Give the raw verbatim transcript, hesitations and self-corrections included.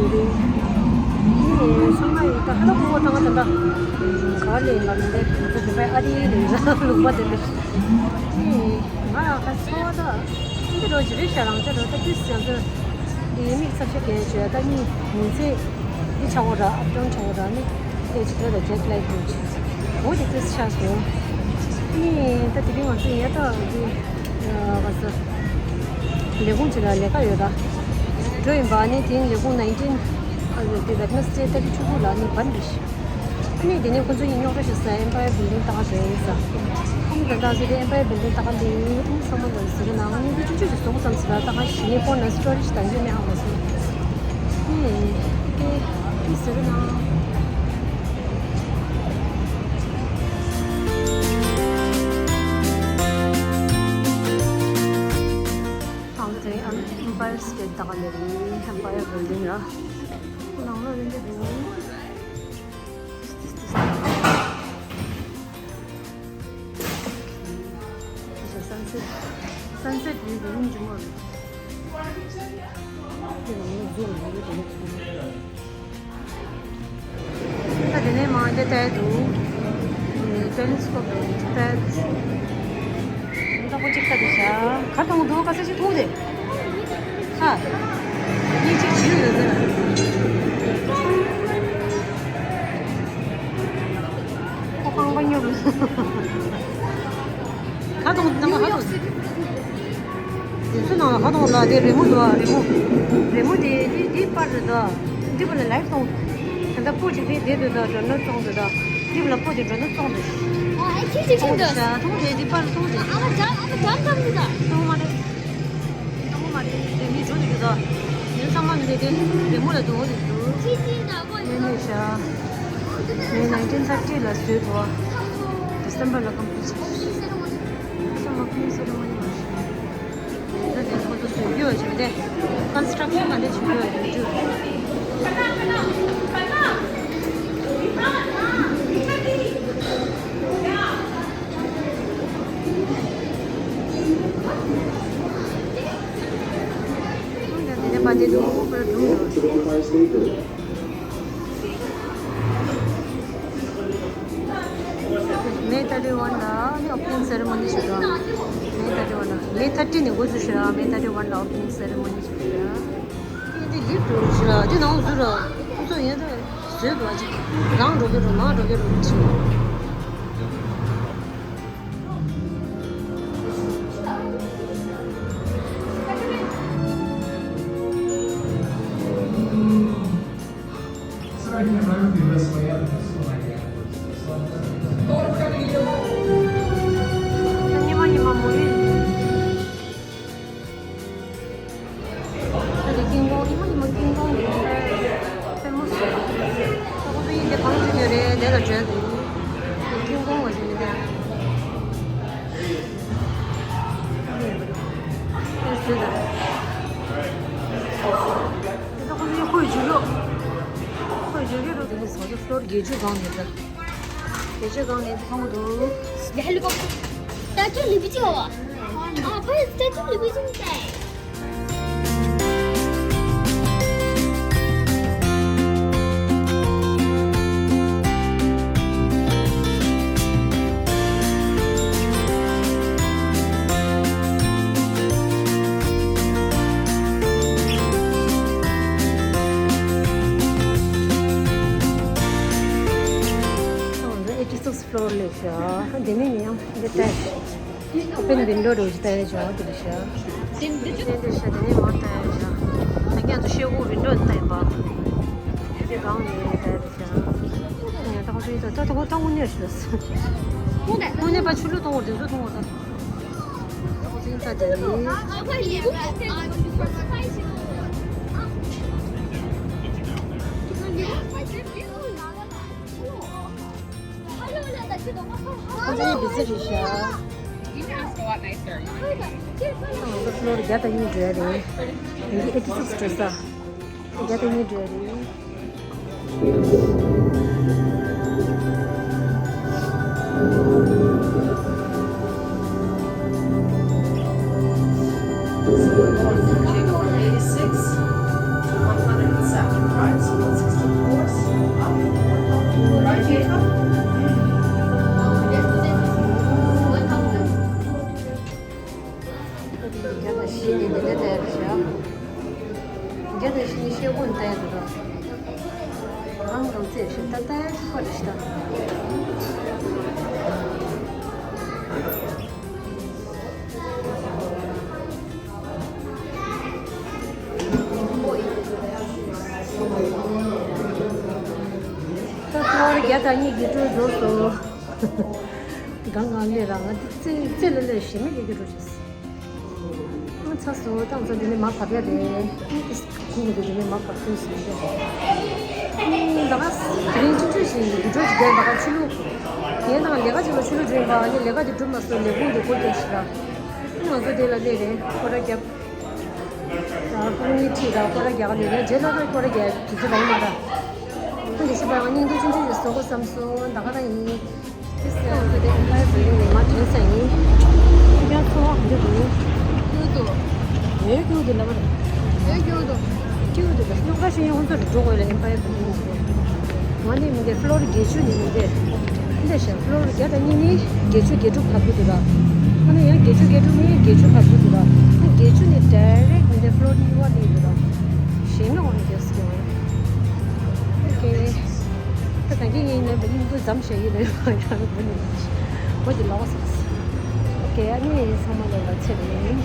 ཚང་མ་ཡིན་ད་ཧ་ལ་ཁོ་བོ་ཏང་ད་ད་ག་ལེ་ང་ལེ་ད་ད་ཨ་རི་ལེ་ལུག་པ་དེ་ལེ་ང་ལ་ཁ་ཚོ་ད་འདི་རོ་ཇི་རེ་ཤ་རང་ཅ་རོ་ད་ཏིས་ཡང་ད་ཡེ་མིག་ཚབ་ཤ་གས་ཅོ་ད་ནི་ཉིན་ཚེ་འདི་ཆ་བོ་ར་ཨབ་ཏོན་ཆ་བོ་ར་ནི་ཨེ་ཅི་ད་ད་ཇེཊ་ལེག་རོ་ཇི་འོ་དེ་ཏིས་ཆ་སོ་ནི་ད་དེ་རིང་ང་ཚོ་ཡ་ད་འདི། ལས་ཁུངས་ཅིག་ལ་ལས་ཀ་ཡོད་ད། འགྲོ་ཡིན་པ་ནི་དེ་ལས་ཁུངས་ནན་ཏིན། ཨ་ཡོད་དེ་ཝེད་ནེ་སི་ཌེ་ཏ་རིག་ཕྲུ་གུ་ལ་ནི་བན་རེད། ཨ་ནི་དེ་ནས་ཁོ་ཚོ་ཡིན་རྙོག་དྲ་བྱེད་ས་ཨེམ་པ་ཡར་བིལ་ཌིང་ལྟ་ག་བྱས་ཡིན་ས། ཨ་ནི་ད་ལྟ་ཟེར་དེ་ཨེམ་པ་ཡར་བིལ་ཌིང་ལྟ་ག་འདི་ཡིན་ཨ་ནི་བསམ་བློ་ལ་ཟེར་གི་ནང་ནི་འདི་ཆུང་ཆུང་ཞིག་བཟོ་དགོས་བསམ་ཟེར་ལ་ལྟ་ག་ཞི་ནས་ཕོན་ལ་སི་ཊོ་རེ་ཇི་དང་རྒྱུ་མེད་ཧ་མ་སོང་། ཨེ་ཨེ་ཨེ་ཟེར་གི་ནང་། ཨང་དེ་ཨམ་ཨེམ་པ་ཡར་སི་ཊེཊ་ད་ག་ལེ་རེད། ཨེམ་པ་ཡར་བིལ་ཌིང་ར། ནང་ལོགས་རིང་གི་འདུག་སན་སེཊ། སན་སེཊ་ཡོད་པའི་སྙིང་རྗེ་མོ་རེད། དེ་ནང་ལོགས་ཛུམ་ཡོད་པའི་དེ་ནས་ད་དེ་ནས་མ་འདི་ལྟ་ཡ་འདུག་ཨེ་ཊེ་ལི་སི་ཀོབ་རེད་ལྟ་ཡ་འདུག་ད་ཁོ་གཅིག་ལྟ་དེ་བྱ་ག་གཏོང་འདུག་ག་ས་ཞིག་མཐོང་དེ་ཧ། གཉིས་གཅིག་བྱིའུ་ཡོད་ཟེར། ཁོ་རྐང་པ་སྙོབ། ག་གཏོང་འདུག་ནམ་ག་གཏོང་། དེ་ཚོ་ནང་ལ་ཧ་ཏོང་ལ་དེ་རི་མོ་འདུག་རི་མོ། རི་མོ་དེ་དེ་དེ་པར་རེད་ད། འདི་བ་ལ་ལའིབ་གཏོང་། ད་ལྟ་སྤུ་ཅིག་དེ་དེ་འདུག་ད་འགྲོ་ན་བཙོང་འདུག་ད། འདི་བ་ལ་སྤུ་དེ་འགྲོ་ན་བཙོང་འདུག་ཨ་ཨེ་ཁྱི་ཅིག་ཤིན་ཏུ། ད་ཐོང་དེ་དེ་པར་ཐོང་དེ། ཨ་མ་འཇམ་ཨ་མ་འཇམ་འཇམ་འདུག་ད། ཐོང་མ་རེད། ཐོང་མ་རེད་དེ་མི་འགྲོ་འདུག་ད། ཡིན་ཚང་མ་འདི་དེ་རི་མོ་ལ་འདུག་འདུག་ཁྱི་ཅིག་ན་གོ་ཡིན་ནི་ཤ། ངས་ནའིན་ཊིན་ཐར་ཊི་ལ་བཟོས་འདུག་ཌི་སེམ་པར་ལ་ཀམ་པི་ལིཊ་བྱས། ཨོ་ཕེ་ནིང་སེ་རི་མོ་ནི་མ་ཤེས། ད་དེ་ཁོ་ཚོ་བཟོ་རྒྱུ་བ་ཞིག་དེ་ཀོན་སི་ཊྲག་ཤན་ག་འདྲ་བྱེད་རྒྱུ་བ་ཞིག་རྒྱུ། དེ་ནས་པ་དེ་དུ་པར་སྒྲུང་འདུག་མེ་ཐར་ཊི་ཝན་ལ་ནི་ཨོ་ཕེ་ནིང་སེ་རི་མོ་ནི་ཞིག་འདུག་མེ་ཐར་ཊི་ཝན་ལ། མེ་ཐར་ཊི་ནས་འགོ་ཚུགས་ཤག་མེ་ཐར་ཊི་ཝན་ལ་ཨོ་ཕེ་ནིང་སེ་རི་མོ་ནི་ཞིག་འདུག་དེ་འདི་ལིབ་འགྲོ་ཞིག་ལ་དེ་ནང་ཟུར་ལ་ཁོ་ཚོ་ཡིན་ད་བཟོས་འདུག་ཅིག་རང་འགྲོ་གི་འགྲོ་མང་འགྲོ་གི་འགྲོ་ཅིག་ཉི་མ་ཉི་མ་མོ་ཡིན། ད་དེ་ཀིང་ཀོང་ཉི་མ་ཉི་མ་ཀིང་ཀོང་གི་ཕེ་མོ་སི་རེད། ད་ཁོ་ཚོ་ཡིན་དེ་གང་བྱེད་ཀྱི་རེད་དེ་ལ་བྲོས་འདུག་ཀིང་ཀོང་བ་ཞིག་ཡིན་དེ། དེ་བཟོས་ད། དེ་ད་ཁོ་ཚོ་ཡིན་ཁོའི་བརྗོད་ལུགས། ཁོའི་བརྗོད་ལུགས་རུ་དེ་ནི་ཚོགས་ཀྱི་ཕློར་བརྒྱད་ཅུ་སྒང་ནས་ད། བརྒྱད་ཅུ་སྒང་ནས་མཐོང་འདུག་ཧེ་ལི་ཀོབ་ཊར། སྟེ་ཅུ་ལི་བི་ཅི་བ། ཨ་ཕ་སྟེ་ཅུ་ལི་བི་ཅི་སྟེ། ཨེ་ཊི་སིགས་ཕློར་ལས་བྱ། འདི་ནས་ཡང་འདི་ལྟ། ཨོ་པན་ཝིན་ཌོ་རུ་ལྟ་བྱ་འདི་ལས་བྱ། འདི་འདི་འདི་འདི་བྱ་འདི་ནས་མ་ལྟ་བྱ། ད་ཀྱང་ཚོ་ཤེལ་སྒོ་ཝིན་ཌོ་ལྟ་ཡིན་པ། འདི་གང་ནས་ལྟ་བྱ། ཡང་ད་ཁོ་ཚོ་ཡིན་ད་ད་ད་ཁོ་ད་ཁོ་ནས་ཞུ། ཁོ་ནས་པ་ཆུ་ལུད་གཏོང་བར་དེ་ཚོ་གཏོང་བར་ད། ད་ཁོ་ཚོ་ཡིན་ད་དེ་རེད། ཁོ་ཚོའི་བི་ཟི་རེད་ཤག་ང་ཚོ་ཕློར་བརྒྱ་དང་གཉིས་འགྲོ་ཡ་རེད། དེང་གི་ཨེ་ཊི་སིགས་འགྲོ་ས། བརྒྱ་དང་གཉིས་འགྲོ་ཡ་རེད། Eighty-six to one hundred seven, right? ཤེས་ནི་འདི་འདྲ་ལྟ་ཡག་རེད་ཤག་འདི་འདྲ་ཤེས་ནི་ཤེས་དགོས་ནི་ལྟ་ཡག་འདུག་ར། རང་རང་ཚེ་ཞིག་ལྟ་ལྟ་ཡག་ཁོ་རེད་ཤག་ད་ཚོར་བརྒྱ་དང་གཉིས་ཀྱི་སྤྲོ་རྫོགས་སོ། གང་གང་ལས་རང་ང་ཚེ་ཚེ་ལ་ལས་ཞེ་མེད་ལས་ཀྱི་རོ་ཞིག་ཨ་ཚ་སོ་ཏང་ཚོ་འདི་ནས་མ་བབས་ཡ་རེད། ཨ་ནི་ཏིས་ཁུག་འདི་འདི་ནས་མ་བབས་ཐུབ་ཟིན་རེད། ཨ་ནི་ད་ག་དེ་རིང་ཆུང་ཆུང་ཞིག་འདི་འགྲོ་ཅིག་རེད། ད་ག་ཆུ་ལུག་ངས་ད་ལས་ཀ་ཅིག་ལ་ཆུ་ལུག་འགྲོ་ཡིན་པ། ཨ་ནི་ལས་ཀ་དེ་འགྲུབ་མ་སོང་ལས་ཁུངས་འདི་སྒོ་རྒྱག་ཞིག་ལ། ཨ་ང་ཚོ་དེ་ལ་སླེབས་རེད། སྐོར་ར་རྒྱབ། ད་ཁུག་ནི་ཁྲིད་ད་སྐོར་ར་རྒྱག་ལས་རེད། རྗེས་ལ་ད་སྐོར་ར་རྒྱག་དུས་ཚོད་ད་ཡིན་མ་ར། ཁོང་གི་ཤི་པའི་སྙིང་སྟོབས་ཆུང་ཆུང་ཞིག་བཟོ་དགོས་བསམ་སོང་། ད་ག་རང་ཡིན། ཁྱེད་ཚོ་དེ་ཨེམ་པ་ཡར་བིལ་ཌིང་ནས་མར་དྲན་ས་ཡིན། ཁྱེད་རང་ཚོ་བ་ག་འདྲ་འདུག་སྐྱིད་འདུག་ཡོད། སྐྱིད་འདུག་ལབ་པ་རེད། ཡོད། སྐྱིད་འདུག་སྐྱིད་འདུག་སྙུང་ག་ཤེས་ཡོན་ཚོ་རེ་འགྲོ་དགོས་ལ་ཨེམ་པ་ཡར་བིལ་ཌིང་ནས། ང་ནི་མི་འདི་ཕི་ལོར་བརྒྱད་ཅུ་ནས་མི་འདི། འདི་ཤ་ཕི་ལོར་བརྒྱ་དང་གཉིས་ནས་བརྒྱད་ཅུ་གྱ་དྲུག་བབས་ཀྱི་འདུག་ར། ཨ་ནི་ཡང་བརྒྱད་ཅུ་གྱ་དྲུག་ནས་བརྒྱད་ཅུ་བབས་ཀྱི་འདུག་ར། ཨ་བརྒྱད་ཅུ་ནས་ཌའི་རེག་མི་འདི་ཕི་ལོར་གཉིས་པ་སླེབས་འདུག་ར། ཞེད་སྣང་ཡོང་གི་སྐྱོ་བ་རེད། ཨོ་ཀེ། ད་གང་གི་ངའི་ནང་བའི་སྙིང་པོ་ཛམ་ཞིག་ཡིན་ནའི་མ་ཡང་བུ་ནི་བུ་གི་ལོག་སོང་། ཨོ་ཀེ། ཨ་ནི་ཚང་མ་ལོག་ལ་ཚེ་རིང་།